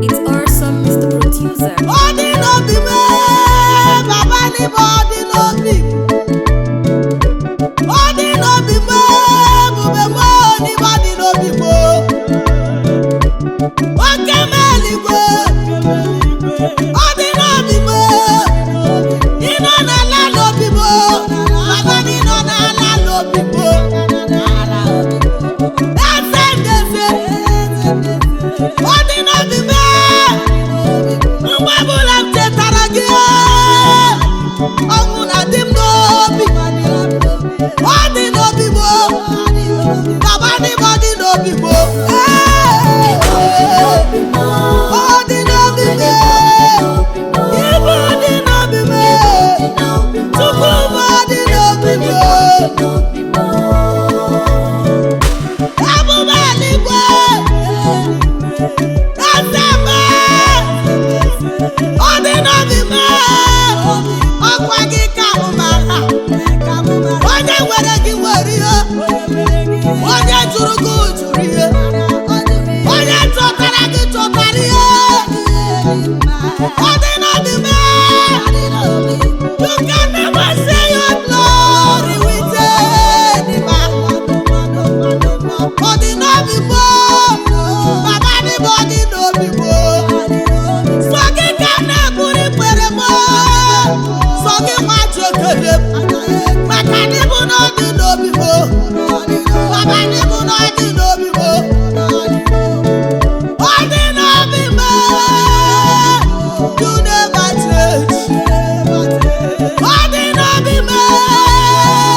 It's awesome, Mr. Producer. Ọ dị n'obi m ee, baba n'ime ọ dị n'obi m. Ọ dị n'obi m ee, ebube m oo, n'ime ọ dị n'obi m oo. Oke m eluigwe, ọ dị n'obi m ee. Ị nọ n'ala n'obi m oo, baba n'ị nọ n'ala n'obi m oo. Eze ndị eze, ọ dị n'obi m ee. Mgbe ọbụla m chetara gị ee, ọnwụ na-adị m n'obi. Ọ dị n'obi m o, baba dị m, ọ dị n'obi m o. Ee, ọ dị n'obi m ee, ibu dị n'obi m ee, Chukwu m, ọ dị n'obi m o. Ebube eluigwe, eze m ee, ọ dị n'obi m ee, ọkwa gị ka m mara. Onye nwere gị nwere ihe, onye jụrụ gị jụrụ ihe, onye chọtara gị chọtara ihe. Ọ dị n'obi m ee, you can never say your glory with any man. Ọ dị n'obi m oo, baba dị m, ọ dị n'obi m oo. Sọ gị ka m na-eburu ikpere m oo, sọ gị nwa ji ekele m, maka na ịbụ na ọ dị n'obi m oo, baba na ịbụ na ọ dị n'obi m oo. Ọ dị n'obi m oo, you never change. Ọ dị n'obi m oo,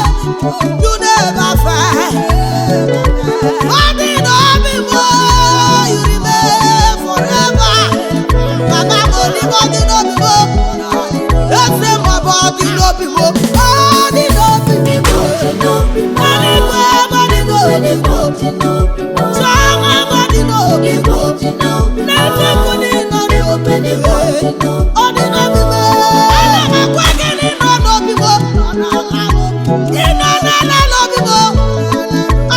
you never fail. Ọ dị n'obi m oo, you remain forever. Baba m ò ní bọ́ dị n'obi m o. Eze m ọ bụ ọ dị n'obi m o. Ọ dị n'obi m o. Eluigwe m ọ dị n'obi m o. Chiọma m ọ dị n'obi m o. N'eziokwu na ị nọ n'obi m o. Ọ dị n'obi m o. Ana m agwa gị na ị nọ n'obi m o. Ị nọ n'ala n'obi m o.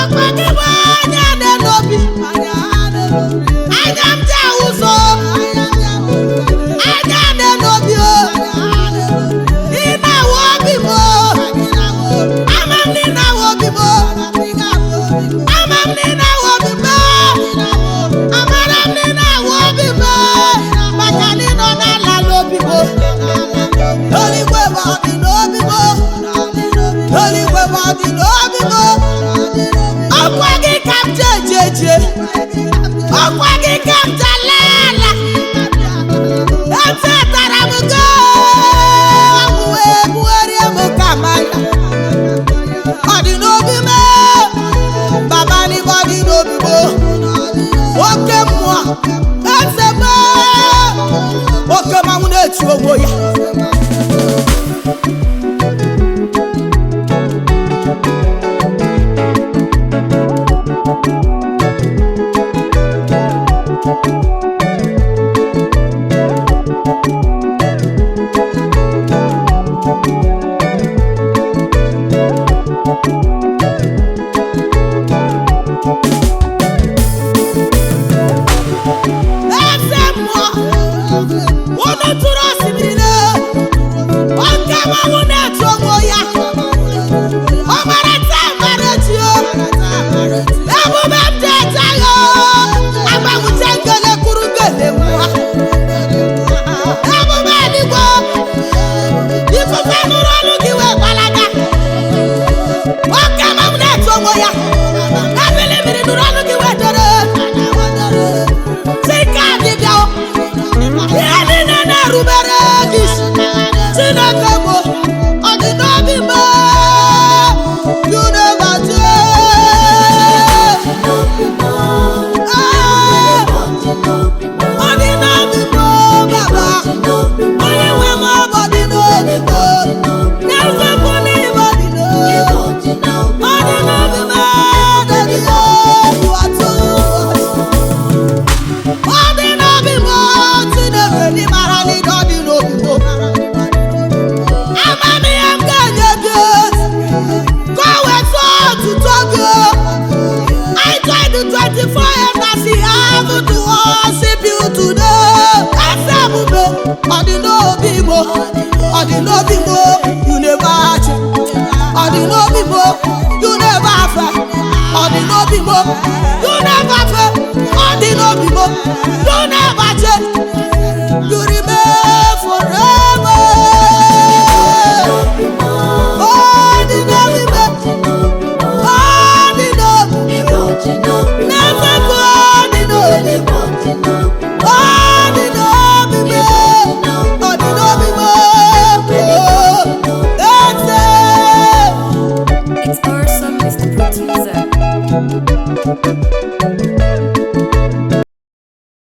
Ọkwa gị bụ anya dị n'obi. Anya m ji ahụ ụzọ. Anya dị n'obi o. Ị na-awụ obi m o. Ama m na ị na-awụ obi m o. Ama m na ị na-awụ obi m o. Amara m na ị na-awụ obi m o. Maka na ị nọ n'ala n'obi m o. Eluigwe bụ ọ dị n'obi m o. Eluigwe bụ ọ dị n'obi m o. Ọkwa gị ka m ji eje eje. Ọkwa gị ka m ji ala ala. Echetara m gị ọnwụ wee bugharịa m ka mmanya. Ọ dị n'obi m baba n'ime ọ dị n'obi m. Oke mmụọ, eze m, oke mmanwụ na-echu onwe ya. m o, you never change. Ọ dị n'obi m o, you never fail. Ọ dị n'obi m o, you never fail. Ọ dị n'obi m o, you